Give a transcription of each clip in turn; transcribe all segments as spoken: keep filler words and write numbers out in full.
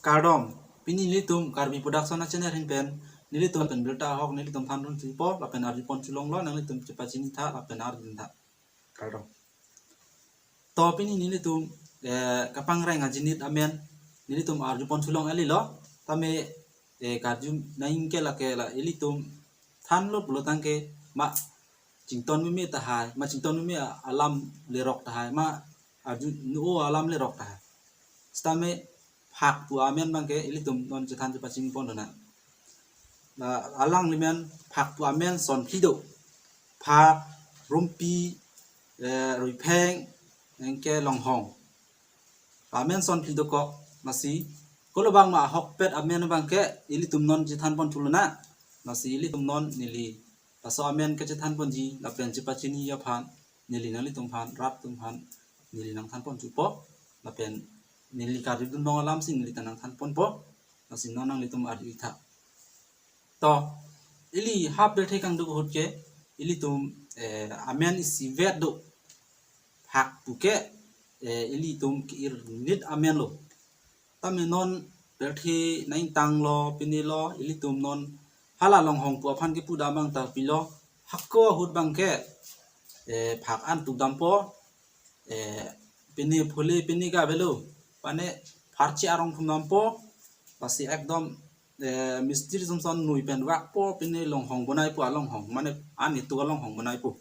Kardom, pini nelitum Karbi Production a channel ahin pen nelitum pen birta ahok nelitum thanpon chupo lapen arjupon chulonglo, nanglitum chepachini tha lapen arjutha. Kardom. To pini nelitum eh, kapangreng ajinit amen nelitum arjupon chulong alilo, tame eh, karju nangke lake la ilitum thanlo pulo tangke ma chington meme tahai, ma chington meme alam lerok tahai, ma arju nu alam lerok tahai. Sitame phak pu amen abangke ilitum non chethan chepachini pon dona. La alanglimen phak pu amen son phli do. Phak, rumpi, eh, ruipheng, anke longhong. Amen son phli dokok, lasi kolo abang ma ahokpet amen abangke ilitum non chethanpon thu lonang. Lasi ilitum non neli laso amen kechethanponji lapen chepachini aphan neli nanglitum aphan, rat atum aphan neli nangthanpon chupo, lapen neli karjudun long alamsi neli ta nangthanponpo, lasi non nanglitum arjutha. To, ili ha pirthe kangduk ahut ke, ilitum eh, amen isivet do. Phak puke eh, ilitum ke-ir nit amen lo. Tame non pirthe nangtanglo, pini lo, ilitum non hala longhong pu aphan kepu damang ta pilo, hako ahut abangke eh, phak an tuk dampo, eh, pini phule pini ka avelo, mane pharchi arong thum dampo, lasi ekdom eh, mistri sumson nui pen vakpo, pini longhong bonaipo alonghong, mane an ituk alonghong bonaipo.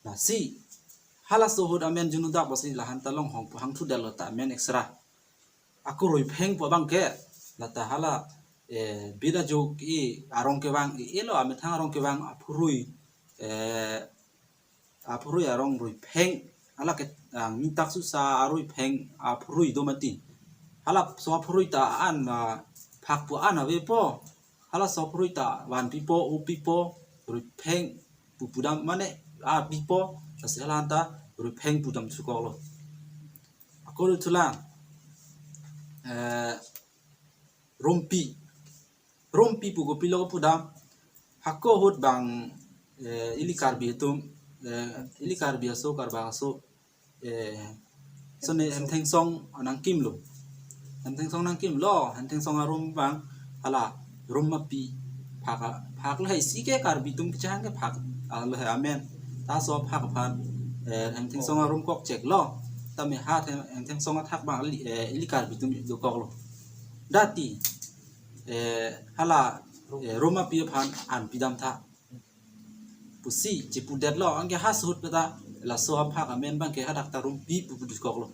Lasi halaso ahut amen junu dak, lasi lahanta longhong pu hangthudetlo ta amen extra. Ako ruipheng pu abangke lata hala eh, bida juk i arong kevang i elo, amethang arong kevang aphurui eh, aphurui arong ruipheng, hala ke ah, mitak susa aruipheng aphurui do mati. Hala so aphurui ta an ah, phak pu an avepo. Hala so aphurui ta vanpipo, upipo, ruipheng pu pudam mane apipo, lasi halanta ruipheng pudam chukoklo. Ako ru thulang eh, rumpi. Rumpi pu kopilo pudam, hako ahut abang eh, ili Karbi atum eh, ili Karbi aso, Karbak aso eh, sone hemthengsong nangkimlo. Hemthengsong nangkimlo, hemthengsong arum abang hala rum api phak a-, phak lahai si ke Karbi atum kechang ke phak, ah, lahai amen. Laso phak aphan eh, hemthengsong arum kokcheklo. Tame ha hem-, hemthengsong athak abang ili, eh, ili Karbi atum dokoklo. Dati eh, hala eh, rum api aphan an pidam tha pusi chepudetlo, anke ha ahut peta laso aphak amen abangke hadak ta rumpi pu pudukoklo.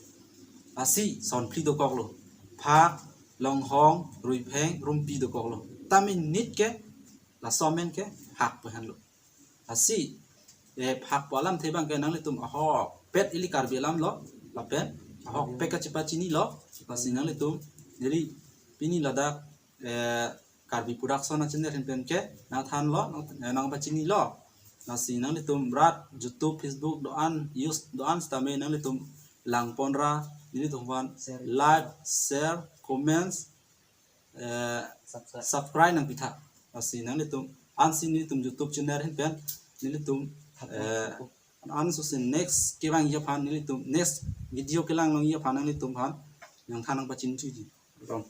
Lasi son phli dokoklo. Phak, longhong, ruipheng, rumpi dokoklo. Tame nit ke laso amen ke phak pu henlo. Lasi eh, phak pu alamthe abangke nanglitum ahokpet ili Karbi alam lo, lapen ahokpet kachepachinilo, lasi nanglitum neli pini ladak eh, Karbi Production a channel ahin pen ke nangthanlo, nang, eh, nangpachinilo. Lasi nanglitum rat YouTube, Facebook do-an use do-an sitame nanglitum langponra, nelitum aphan like, share, comments, eh, subscribe nangpitha. Lasi nanglitum ansi nelitum YouTube channel ahin pen nelitum eh, ansi next kevangji aphan nelitum, next video kelang longji aphan nanglitum aphan nangthan nangpachinithuji. Kardom.